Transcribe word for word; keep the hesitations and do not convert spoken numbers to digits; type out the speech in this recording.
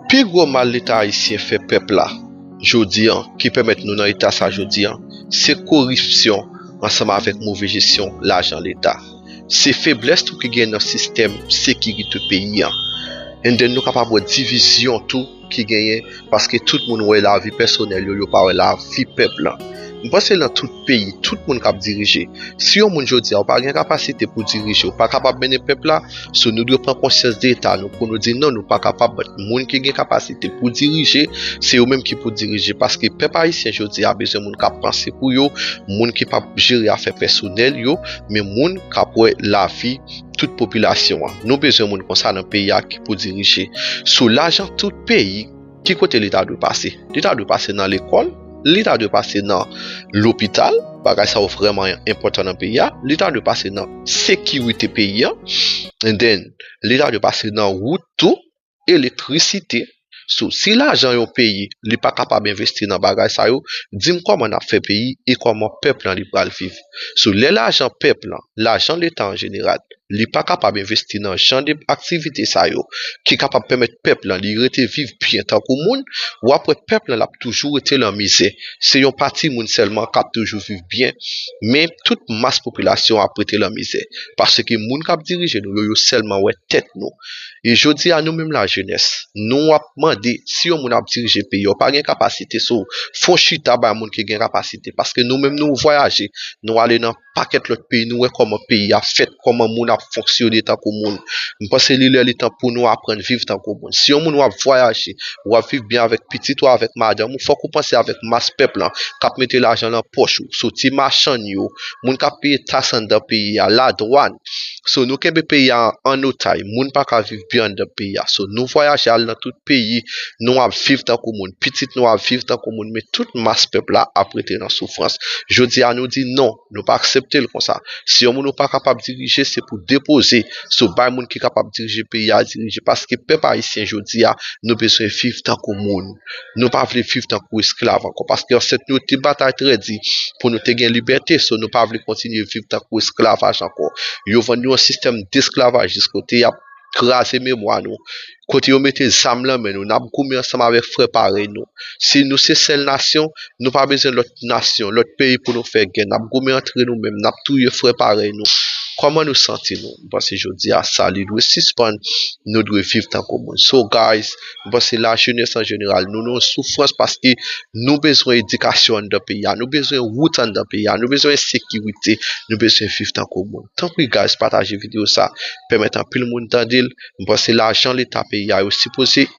Pi gwo mal Leta ayisyen fè pèp la jodi an, ki pèmèt nou nan eta sa jodi an, se koripsyon ansanm avèk move jesyon lajan Leta. Se feblès tou ki gen nan sistèm sekirite peyi an. And then nou kapab wè divizyon tou ki genyen, paske tout moun wè lavi pèsonèl yo, yo pa wè lavi pèp lan. M panse nan tout peyi, tout moun k ap dirije. Si yon moun jodi a, ou pa gen kapasite pou dirije, ou pa kapab mennen pèp la, so nou dwe pran konsyans de eta nou pou nou di non, nou pa kapab. Moun ki gen kapasite pou dirije, se yo menm ki pou dirije, paske pèp ayisyen jodi a bezwen moun k ap panse pou yo, moun ki p ap jere afè pèsonèl yo, men moun k ap wè lavi tout popilasyon an. Nou bezwen moun konsa nan peyi a ki pou dirije. Sou lajan tout peyi, ki kote li ta dwe pase? Li ta dwe pase nan lekòl, li ta dwe pase nan lopital, bagay sa yo vrèman enpòtan nan peyi a, li ta dwe pase nan sekirite peyi an, and then li ta dwe pase nan wout tou, elektrisite. So, si lajan yon peyi, li pa kapab envesti nan bagay sa yo, di m kòman n ap fè peyi e kòman pèp lan li pral viv. So, lè lajan pèp lan, lajan Leta an jeneral, li pa kapab envesti nan jan de aktivite sa yo ki kapab pèmèt pèp lan li rete viv byen tankou moun, w ap wè pèp lan l ap toujou rete lan mizè. Se yon pati moun sèlman k ap toujou viv byen, men tout mas popilasyon ap rete lan mizè. Paske moun k ap dirije nou yo, yo sèlman wè tèt nou. E jodi a, nou menm lajenès, nou ap mande si yon moun ap dirije peyi a, ou pa gen kapasite, so, fè w chita bay moun ki gen kapasite. Paske nou menm nou vwayaje, nou ale nan pakèt lòt peyi, nou wè kòman peyi ap fèt, kòman moun ap fonksyone tankou moun. M panse li lè li tan pou nou aprann viv tankou moun. Si yon moun w ap vwayaje, w ap viv byen avèk pitit ou avèk madanm ou, fòk ou panse avèk mas pèp lan k ap mete lajan lan pòch ou, soti machann yo, moun k ap peye taks anndan peyi a, ladwàn. So, nou kenbe peyi a an otaj. Moun pa ka viv byen anndan peyi a. So, nou vwayaje al nan tout peyi, nou ap viv tankou moun. Pitit nou ap viv tankou moun, men tout mas pèp la ap rete nan soufrans. Jodi a, nou di non, nou pa aksepte l konsa. Si yon moun ou pa kapab dirije, se pou depoze. So, bay moun ki kapab dirije peyi a dirije. Paske pèp ayisyen jodi a, nou bezwen viv tankou moun. Nou pa vle viv tankou esklav ankò. Paske ansèt nou yo te batay trè di pou nou te gen libète. So, nou pa vle kontinye viv tankou esklavaj ankò. Yo vann nou yon sistèm desklavaj jis kote y ap kraze memwa nou, kote yo mete zam lan men nou, n ap goumen ansanm avèk frè parèy nou. Si nou se sèl nasyon, nou pa bezwen lòt nasyon, lòt peyi pou nou fè gè. N ap goumen antre nou menm, n ap touye frè parèy nou. Kòman nou santi nou? M panse jodi a sa li dwe sispann, nou dwe viv tankou moun. So guys, m panse lajenès an jeneral, nou nan soufrans paske nou bezwen edikasyon anndan peyi a, nou bezwen wout anndan peyi a, nou bezwen sekirite, nou bezwen viv tankou moun. Tanpri guys, pataje videyo sa, pèmèt anpil moun tande l. M panse lajan Leta peyi a yo sipoze